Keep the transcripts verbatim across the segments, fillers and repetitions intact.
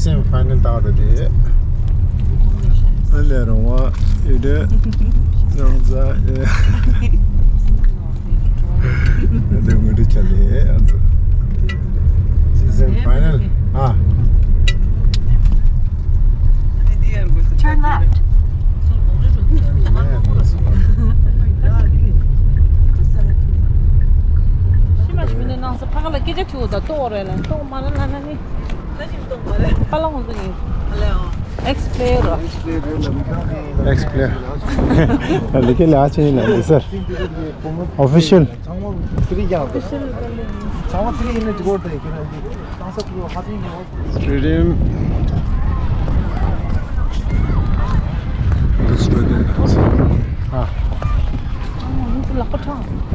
སེམ་ཕའི་ནལ་ལྟ་བ་དེ། ཨ་ལས་རང་བ་ཡོད་དེ། རང་ཚ་ཡོད། དེ་ངོ་དེ་ཆ་ལས་ཨ་ཚ། སེམ་ཕའི་ནལ་ཨ། Turn left. ཤི་མ་ཤི་མི་ནང་ས་ཕ་ག་ལ་སྐད་ཆ་ཐུག་ད་ལྟོ་རེད་ལ་ལྟོ་མ་རེད་ལ་ན་ནི། པ་ལ་ཧོན་ཏུ་ཡིན། ཨེགས་པི་ལེ་ཡར་རོ། ཨེགས་པི་ལེ་ཡར། ལི་ཀེ་ལ་ཨ་ཆེ་ཡིན་ན་འདི་སར། ཨོ་ཕི་ཤལ། སི་ཊེ་ཌི་ཡམ། ཨ། ལག་པ་ཁྲང་།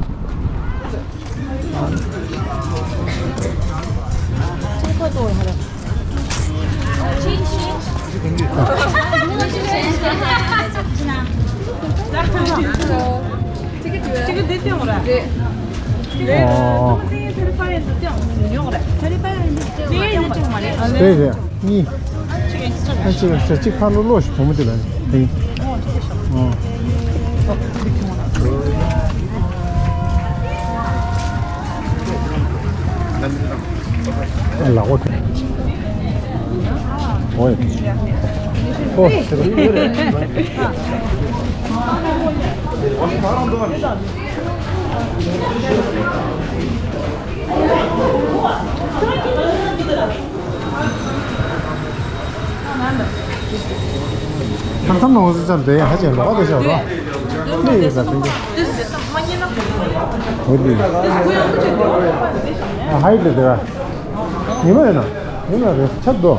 ཨོ། དེ་རེད། གཉིས། ཨ་ཅེ་ཅེ་ཅེ་ཁ་ལོ་ལོ་ཞིག་བུ་མོ་དེ་ལ་དེ། ཨ་ལག་པ་ཁྲིད། ཨོ་ཡ། ཨོ་ཟེར་བ། ལྷག་བསམ་ནང་བཟོ་ཙམ་དེ་ཧ་ཅང་ལོག་པ་དེ་ཤོག་རོ། ལས་ཡོད་ས་དེ་འདྲ། འོ་དེ། ཨ་ཧའི་དེ་དེ་ར། ཉི་མ་ཡོད་ན། ཉི་མ་རེད་ཆབ་དོ།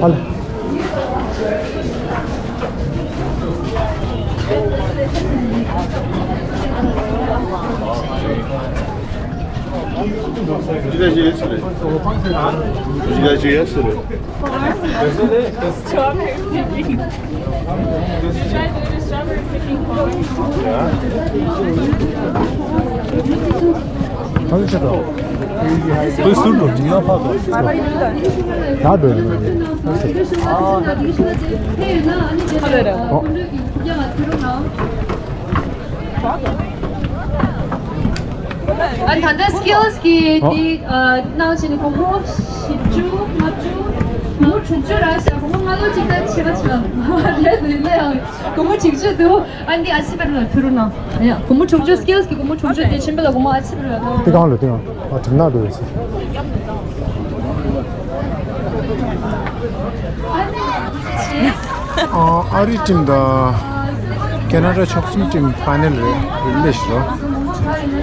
ཨ་ལ། ཨ་ད་ལྟ་སི་ཀིལ་སི་གི་ཨོ། དེ་ཨ་གནང་བྱས་ནས་སྒོར་མོ་བཞི་བཅུ་ལྔ་བཅུ། སྒོར་མོ་དྲུག་ཅུ་རག་ཤག་སྒོར་མོ་ལྔ་ལོ་གཅིག་ལྟར་ཆེ་བ་ཆེ་བ་རེད་འདུག་ན་ཡང་སྒོར་མོ་བཞི་བཅུ་འདུག་ཨ་འདི་ཨ་སི་པེ་རུ་ལ་ཕུལ་རོགས་གནང་། ཡ་སྒོར་མོ་དྲུག་ཅུ་སི་ཀིལ་སི་གི་སྒོར་མོ་དྲུག་ཅུ་དེ་ཆེན་པོ་ལ་སྒོར་མོ་ཨ་སི་པེ་རུ་ལ་གནང་། དེ་གང་ལ་དེ་གང་ཨ་དྲི་ན་འགྲོ་ཡོད་ཟེར། ཨ་ཨ་རི་ཊིམ་དང་ཁེ་ན་ཌ་ཕྱོགས་གསུམ་ཊིམ་ཕའི་ནལ་རེད་རེད་ལེ་ཤི་རོ།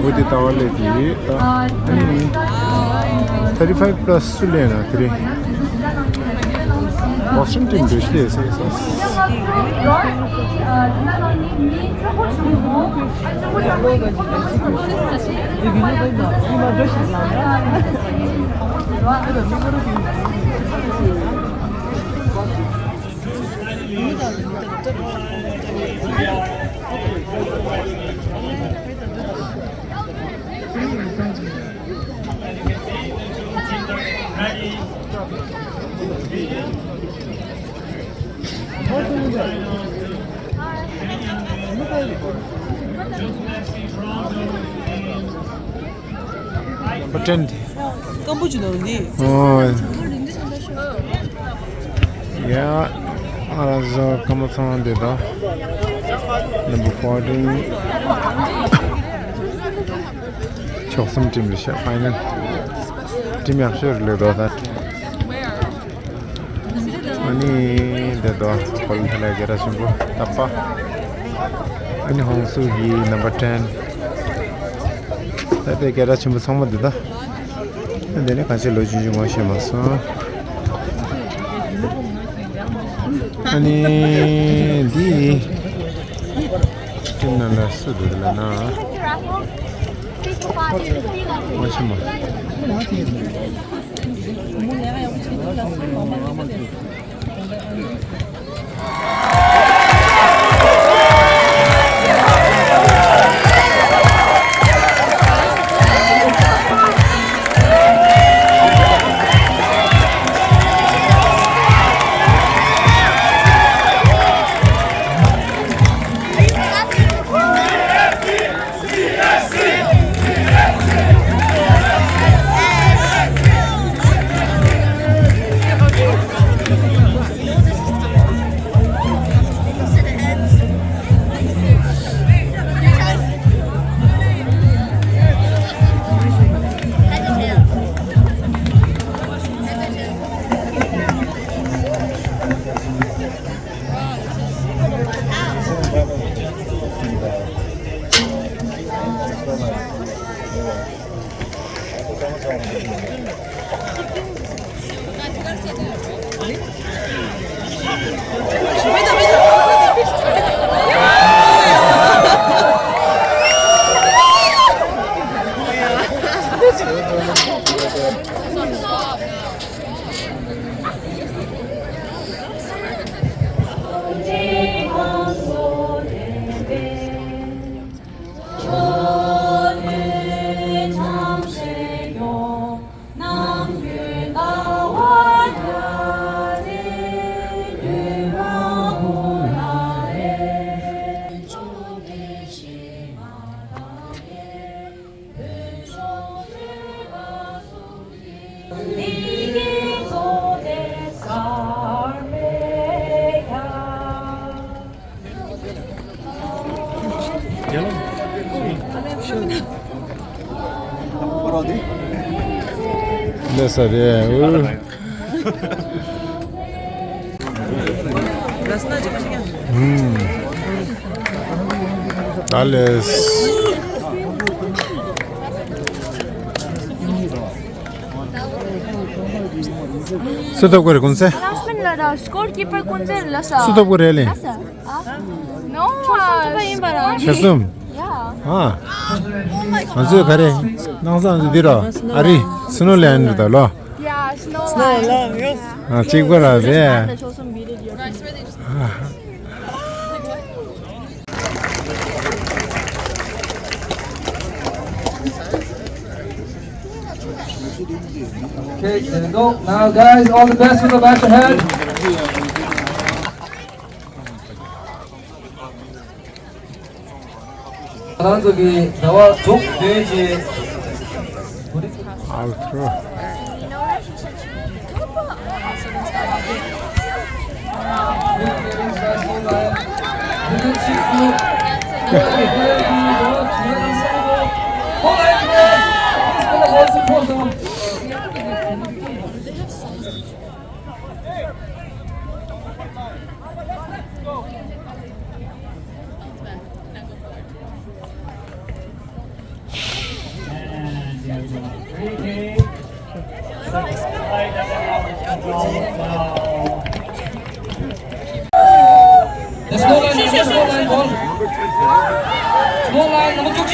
འོ་དེ་ལྟ་བ་ལས་དེ་ཨ་ནི་ཐར་ཊི་ཕའིབ་པ་ལ་སི་སུ་ལེན་ན་དེ་རེད། བོ་སི་ཊོན་ཊིམ་འདྲ་ཞིག་ལས་ཟེར་སོང་། Number ten དེ། སྐམ་པོ་ཅིག་འདུག་འདི། ཨོ། ཡ། ཨ་ར་ཟོ་སྐམ་པོ་ཚང་འདི་དང་། Number fourteen། ཕྱོགས་གསུམ་ཊིམ་རེད་ཤག་ཕའི་ནལ། ཊིམ་ཡག་ཤོས་རེད་ལོས་དོ་ད། ཨ་ནི་འདི་དོ་གོ་ལ་ཐ་ལ་རྒྱལ་ར་ཆེན་པོ་ཏག་པ། ཨ་ནི་ཧོང་སུ་གི་number ten། ད་ལྟའི་རྒྱལ་ར་ཆེན་པོ་ཚང་མ་འདི་ད། འདི་ནི་གང་ཆེ་ལོ་རྒྱུས་ཅུང་ངོ་ཤེས་མ་སོང་། ཨ་ནི་འདི་ཊིམ་ནང་ལ་སུ་འདུག་ལ་ན། ངོ་ཤེས་མ། ལེ་ས་རེད། ད་ལེ། སུ་ཐོབ་ཀྱི་རེད་ཀུན་གསལ། ལ་སི་མིན་ལ་ར་སྐོར་ཀི་པར་ཀུན་གསལ་ལ་ས། སུ་ཐོབ་ཀྱི་རེད་ལེ། ལ་ས། ཨ། ནོ། ཆོག་གསུམ་ཐོབ་པ་ཡིན་པ་ར། ཆོག་གསུམ། ཡ། ཨ། ང་ཚོས་ག་རེ། སྣང་ས་ང་ཚོ་འདི་ར། ཨ་རི། སི་ནོ་ལེན་ཌི་ད་ལོ། ཡ། སི་ནོ་ལེན་ཌི། ཨ། གཅིག་པ་ར་རེད། ཆོག་གསུམ། Okay, there we go. Now, guys, all the best for the match ahead. ང་རང་ཚོ་གི་ཟླ་བ་དྲུག་རྗེས། Outro. The score line, the score line, ball. Score line, number two,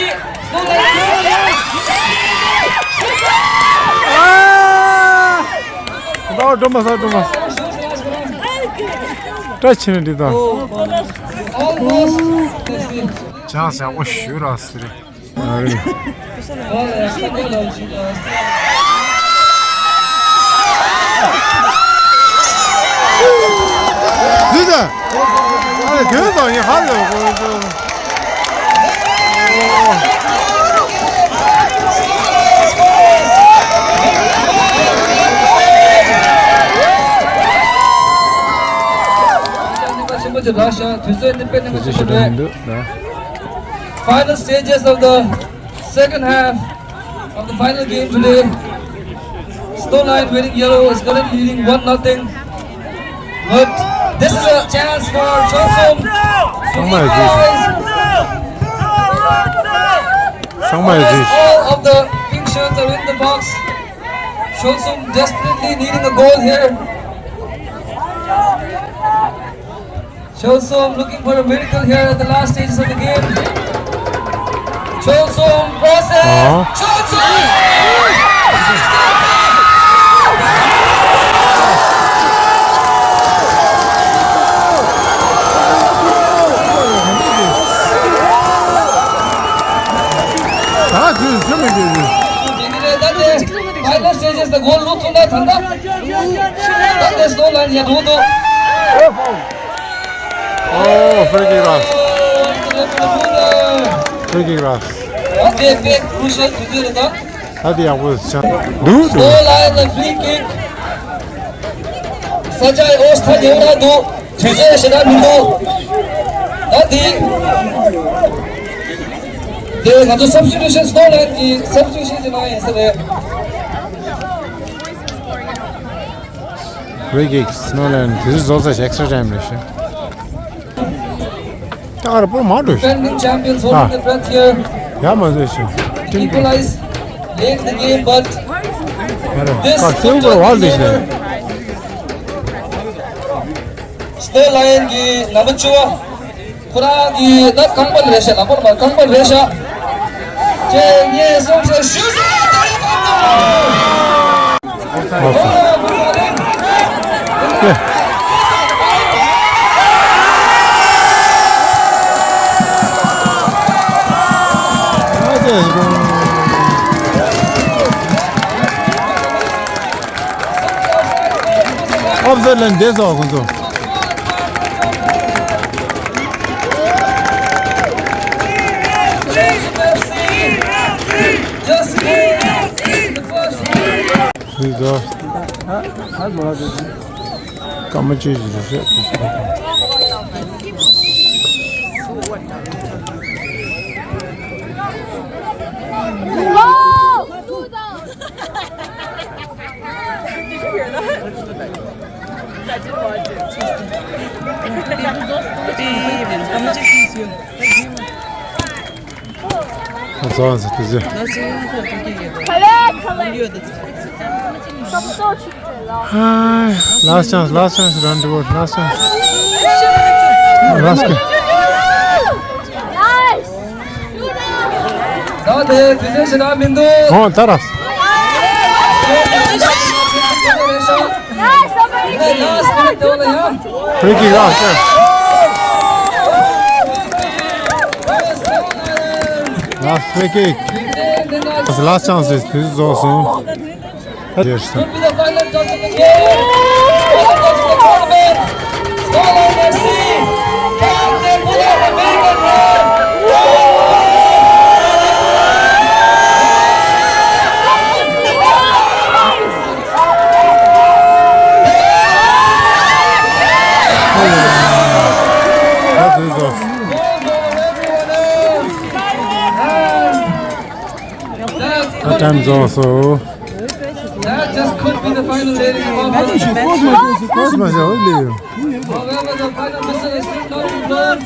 score line. ཨ། ད་སྒྲོལ་མ་ས། སྒྲོལ་མ་ས། བཀྲ་ཤིས་བདེ་ལེགས། Almost. ཅང་ཞག་པོ་ཞུ་ར་སི་རེད། ཨ་རེད། ཟི་ད། ཨ་རེ་དོན་དང་ཡིན་ཧ་ལས་གོ། ཆེན་པོ་ཅིག་རག་ཤག་དུས་ཚོད་ནི་དཔེ་ནི་མ་ཆེན་པོ་ཞིག་རེད། Final stages of the second half of the final game today. Snow Line wearing yellow is currently leading one nothing. But this is a chance for Chonsom to equalize. ཚང་མ་ཡོད་ཚུལ། All of the pink shirts are in the box. Chonsom desperately needing a goal here. Chonsom looking for a miracle here at the last stages of the game. Chonsom versus Chonsom! Chonsom! ད་ལྟ་ད་ལྟ་སོ་ལ་ཡ་འགྲོ་འདུག་ཨོ། ཧྥེ་རི་ཀིག་རག་ཧྥེ་རི་ཀིག་རག་ཨ་དེ་དཔེ་ཀུ་ཤལ་དུས་ཚོད་རེད་ད། ད་དེ་ཡག་པོ་ཆགས་འདུག་འདུག་སོ་ལ་ཡ་ལ་ཧྥེ་རི་ཀིག་ས་ཆ་ཨོ་སི་ཐ་ཉེ་བ་འདུག་དུས་ཚོད་ཞེ་དྲག་མི་འདུག་ད་དེ། དེ་ང་ཚོ་སབ་སི་ཊི་ཊུ་ཤན་སོ་ལ་ཡ་གི་སབ་སི་ཊི་ཊུ་ཤན་གྱི་ནང་ཡིན་ས་རེད། ཧྥེ་རི་ཀིག་སོ་ལ་ཡ་དེ་ཚོ་རྫོགས་ཚར་ཨེག་སི་ཊྲ་ཊའིམ་རེད་ཤག་ད་ག་རེ་པོ་མ་འགྲོ་ཤག Defending champions holding the breath here. ཡ་མ་བཟོད་ཤག Equalize late in the game, but this ཀ་སེའུ་པར་ཝལ་དེ་ཤག་སོ་ལ་ཡ་གི་ནམ་བར་བཅུ་བ། ཁོ་རང་གི་ད་རྐང་པ་རེད་ཤག་ལག་པ་མ་རྐང་པ་རེད་ཤག་གཅིག་གཉིས་གསུམ་བཞི་བཅུ། ཨོབ་སེ་ལན་བསྡད་སོང་ཁོང་ཚོ། སུས་ཟ། སྐར་མ་བཅུ་ཞིག་རེད་ཤག Did you hear that? I did watch it. Babe, I'm just miss you. That's all I have to say. That's all I have to say. Collect, collect. Last chance, last chance, run to work, last chance. Last chance. Nice. ད་དེ་དུས་ཚོད་ཞེ་དྲག་མི་འདུག་ཨོ་ད་ར། Free kick ར། Last free kick. Last chance རེད། དུས་ཚོད་རྫོགས་སོང་། Yes, sir. Could be the final touch of the game. Final touch of the tournament. Skyline FC. Can they pull out a miracle here? That's the result. That time is also. That just could be the final, ladies and gentlemen. However, the final whistle is still not in blown.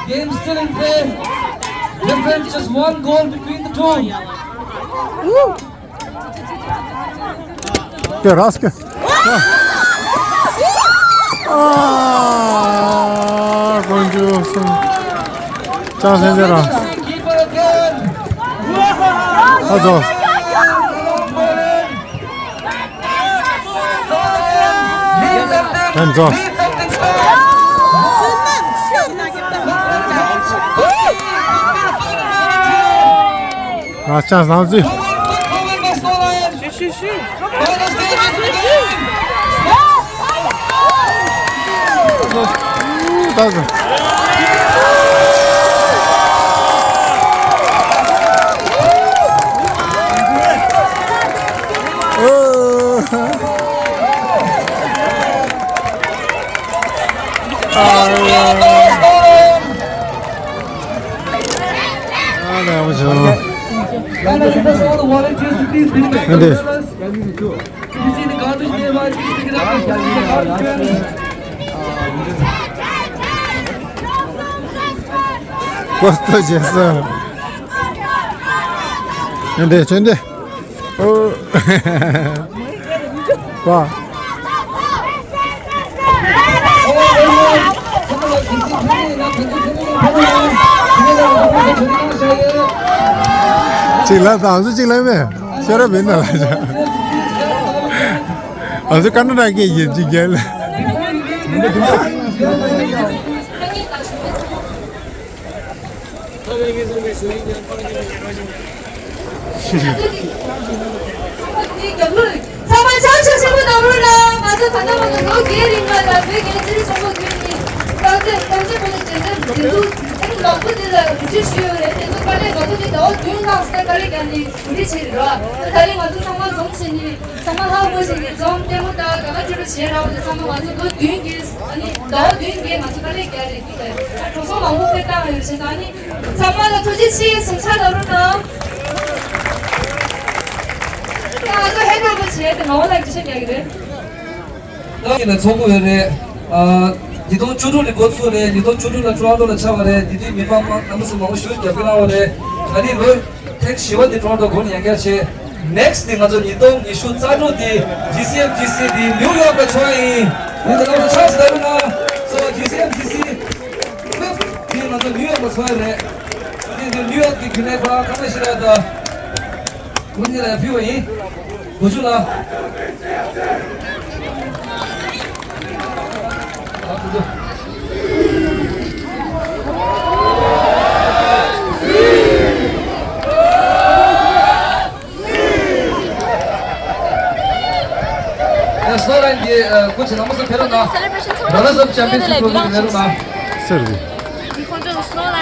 Game still in play. Difference just one goal between the two. Woo! Ke raske. Ah, konju sum. Chance de ra. Azo. Hands off. Last chance, Nangzi. Can I request all the volunteers to please bring back the umbrellas? If you see the garbage nearby, please pick it up and put it in the garbage bin. Costa Jason. And they change it. Oh. Wow. གཅིག་ལ་དང་སུ་གཅིག་ལ་མེད། ཤེས་རབ་ཡིན་ན་ལ་ཆ། ཨ་སུ་ཀ་ན་ཌ་གི་ཡིན་གཅིག་རྒྱལ། ཚང་མ་ཕྱག་ཕྱིར་ཆེན་པོ་གནང་རོགས་གནང་། ང་ཚོ་ད་ལྟ་བར་དུ་ལོ་བརྒྱད་རིང་ལ་ལ་བོད་རྒྱལ་གཅེས་རིང་ཚོགས་པ་ཁུལ་ནས་རྐང་རྩེད་རྐང་རྩེད་སྤོ་ལོ་འགྲན་བསྡུར་འགྲན་བསྡུར་ཐེངས་མང་པོ་འདི་ལ་རྒྱུགས་སྤྲོད་ཞུས་ཡོད་རེད། དེ་ཚོ་དཀའ་ལས་ང་ཚོ་འདི་ཟླ་བ་བདུན་ལྷག་ཙམ་དཀའ་ལས་བརྒྱབ་ནས་གོ་སྒྲིག་བྱས་རེད་ར། ད་རེས་ང་ཚོ་ཚང་མ་འཛོམས་བྱས་ནས་ཚང་མ་ལྷག་པོ་བྱས་ནས་འཛོམས་ལྟད་མོ་ལྟ་དགའ་དགའ་སྤྲོ་སྤྲོ་བྱས་ར་བ། དེ་ཚང་མ་ང་ཚོ་ལོ་བདུན་གྱི་ཨ་ནི་ཟླ་བ་བདུན་གྱི་ང་ཚོ་དཀའ་ལས་བརྒྱབ་རེད། འདི་ལ་ཨ་གྲོགས་ཚོགས་མང་པོ་ཕེབས་བཏང་ཡོད་བྱས་ཙང་ཨ་ནི། ཚང་མ་ལ་ཐུགས་རྗེ་ཆེ། གཟིམ་ཆ་ལ་རུ་དང་། ཡ་ང་ཚོ་ཧེ་མ་པོ་བྱས་ཏེ་མ་འོངས་ལ་གི་ཆ་རྒྱག་གི་རེད། ད་ཡིན་ན་ཚོགས་འདུ་ཡོད་རེད། ཨ། ཉིས་སྟོང་བཅུ་དྲུག་ནས་འགོ་ཚུགས་རེད། ཉིས་སྟོང་བཅུ་དྲུག་ལ་ཊོ་རོན་ཊོ་ལ་ཆགས་པ་རེད། དེ་དུས་མི་མང་མང་རྣམ་པ་ཚོ་མང་པོ་ཞིག་རྒྱབ་སྐྱོར་གནང་བ་རེད། ད་ནི་ལོ་ཐེངས་བཞི་པ་དེ་ཊོ་རོན་ཊོ་སྒོ་ནས་ཡང་བསྐྱར་བྱས། ནེག་སི་དེ་ང་ཚོ་ཉིས་སྟོང་ཉི་ཤུ་རྩ་དྲུག་དེ་ཇི་སི་ཨེམ་ཇི་སི་དེ་ནིའུ་ཡོག་ལ་འཚོགས་ཡིན། ཡིན་ད་ང་ཚོ་ཆགས་སུ་ལྟ་རུ་ན། སོ་ཇི་སི་ཨེམ་ཇི་སི་ཕིབ་དེ་ང་ཚོ་ནིའུ་ཡོག་ལ་འཚོགས་ཡ་རེད། དེ་དེ་ནིའུ་ཡོག་གི་རྒྱུན་ལས་པ་ཀ་མ་ཤི་ར་ད། ཁོང་གཉིས་ལ་ཕུལ་བ་ཡིན། གོ་ཆོད་ལ། ཡང་སོ་རང་གི་སྐུ་མཁྱེན་རྣམ་པ་ཚོ་ཕེབས་རོགས་གནང་། ར་ལ་སབ་ཆེམ་པིན་ཤིབ་པོ་ལ་ཕེབས་རོགས་གནང་། ཟེར་གི། ཁོང་ཚོ་སནོ་ལ་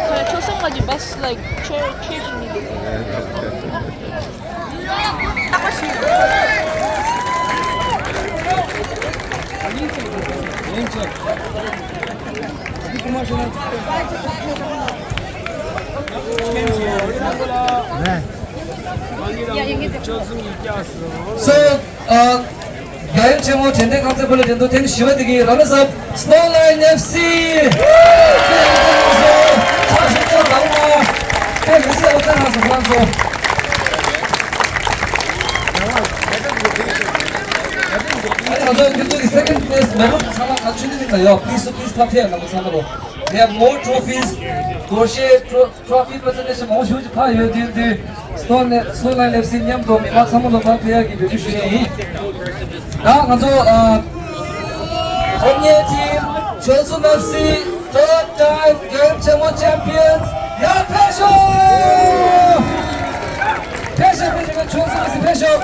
ཁོ་ཆོ་སོང་གི་བྷ་སི་ལའིཀ་ཆོ་ཆོ་ཞིག་མི་འདུག So, uh, རྒྱལ་ཡུམ་ཆེན་མོ་དྲན་རྟེན་རྐང་རྩེད་སྤོ་ལོའི་འགྲན་བསྡུར་ཐེངས་བཞི་པ་འདི་གི་ར་ན་སབ་སནོ་ལ་ཡིན་ཨེཕ་སི། ཁྱེད་རང་ཚོ་ཚོ་ཚ་ཞིག་ཚོ་ལངས་ན། ཁྱེད་མི་སེར་ཨོ་ཚ་རང་ཚོ་ཁོ་རང་ཚོ། ཨ་ནི་ང་ཚོ་ཁྱེད་ཚོ་གི་སེ་ཀེན་ཌི་པི་ལེ་སི་མེ་ཌལ་ཚང་མ་ང་ཚོ་ཆུ་ནི་ནི་ལ་ཡོད། Please, so please come here. ང་ཚོ་ཚང་མ་ལོ། They have more trophies. Crochet tro- Trophy presentation མང་པོ་ཞིག་ཕར་ཡོད་དུས་དུས། སྟོན་ནས་སོ་ལ་ལེབ་སི་མཉམ་དུ་མི་མང་ཚང་མ་ལ་ཕར་ཕེབས་ཡག་གི་འབོད་སྐུལ་ཞུ་ཡས་ཡིན། ད་ང་ཚོ་ཨ། སློབ་གཉེར་ཊིམ་ཆོས་གསུམ་ཨེཕ་སི་third time རྒྱལ་ཡུམ་ཆེན་མོ་ཆེམ་པི་ཡན་ཡར་ཕེབས་ཤོག་ཕེབས་ཤོག་ཕེབས་ཤོག་ཆོས་གསུམ་ཨེཕ་སི་ཕེབས་ཤོག་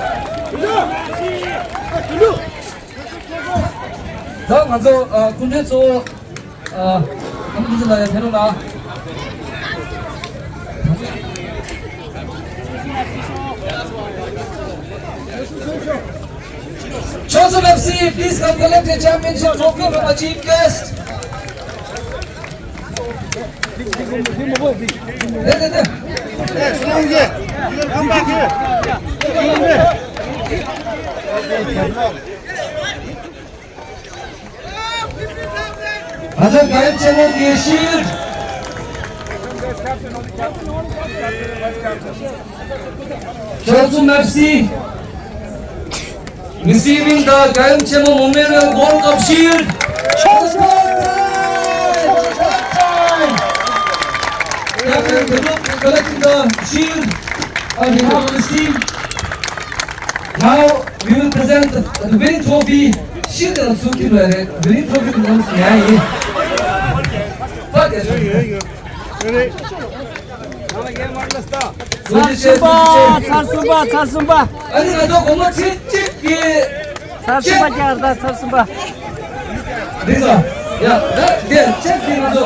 ད་ང་ཚོ་ཨ། སྐུ་མགྲོན་གཙོ་བོ། ཨ། ཨ་མ་ཀུན་གཟིགས་ལགས་ཡར་ཕེབས་རོགས་གནང་། ཆོས་གསུམ་ཨེཕ་སི, please come collect your championship trophy from our chief guest. ནས་ནས་ནས། ང་ཚོ་རྒྱལ་ཡུམ་ཆེན་མོ་གི་ཤིལ། ཆོས་གསུམ་ཨེཕ་སི། Receiving the རྒྱལ་ཡུམ་ཆེན་མོ་Memorial Gold Cup Shield. Captain Develop collecting the shield on behalf of his team. Now we will present the, the winning trophy. ཤིལ་དང་ཚུགས་ཀྱི་ལོས་རེད། winning trophy དེ་ནང་ཡང་ཡིན། ཕ་གི་ཚུགས་ཡོད་ཡོད་རེད། ཚར་གསུམ་པ། ཚར་གསུམ་པ། ཚར་གསུམ་པ། ཨ་ནི་ང་ཚོ་སྒོར་མོ་ཁྲི་གཅིག་གི། ཚར་གསུམ་པ་རྒྱག་ད། ཚར་གསུམ་པ། འདི་ཚོ། ཡ། ད་འདི་ཅེག་འདི་ང་ཚོ།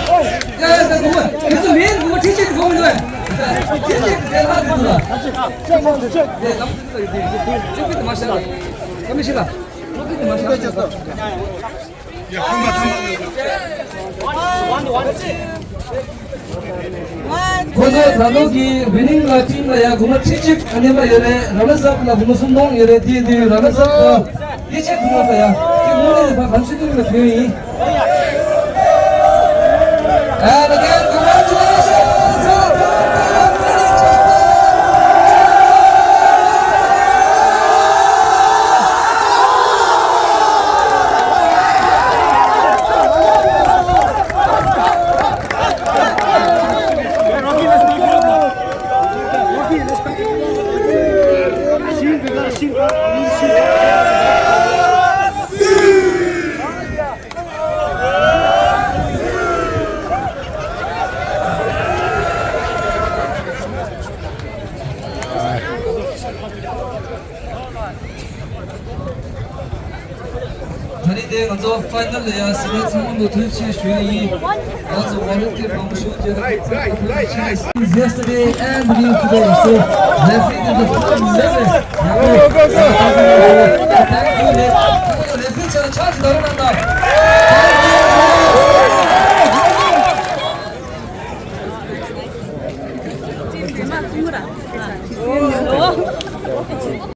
ཡ་ཡ། ད་སྒོར་མོ་འདི་ཚོ་མིན། སྒོར་མོ་ཁྲི་གཅིག་གི་སྒོར་མོ་འདི་བས། ཁྲི་གཅིག་གི་དེ་ལྷག་འདི་འདུག་ལ། ཅེག་མང་འདི་ཅེག་འདི་ལམ་འདི་འདུག་ལ། འདི་ཅེག་འདི་མ་ཤར་ལ། ཀ་མི་ཤི་ལ། ཅེག་འདི་མ་ཤར་ལ། ཁོ་ཚོ་ད་ལོ་གི་winning ལ་ཊིམ་ལ་ཡ་སྒོར་མོ་ཁྲི་གཅིག་ཨ་ནེམ་པ་ཡོད་རེད། ར་ན་སབ་ལ་སྒོར་མོ་སུམ་སྟོང་ཡོད་རེད། དེ་དུས་ར་ན་སབ་ལ་ཡིད་ཆེས་ཐུབ་པ་ཡ་དེ་དངོས་གནས་ནས་ཕ་གང་ཤེས་ཐུབ་ལ་ཕུལ་ཡིན། And again, congratulations! དེ་ང་ཚོ་ཕའི་ནལ་ལ་ཡ་ཟིན་ན་ཚང་མ་ལོ་ཐུགས་རྗེ་ཆེ་ཞུ་ཡི་ཡིན། ང་ཚོ་ཝོ་ལན་ཊི་ཡར་མང་པོ་ཞིག་བྱས་ཏེ་ཚང་མ་ཐུགས་རྗེ་ཆེ། Yesterday and today, so referee is the first level. Thank you, referee. Thank you, referee. Thank you, referee.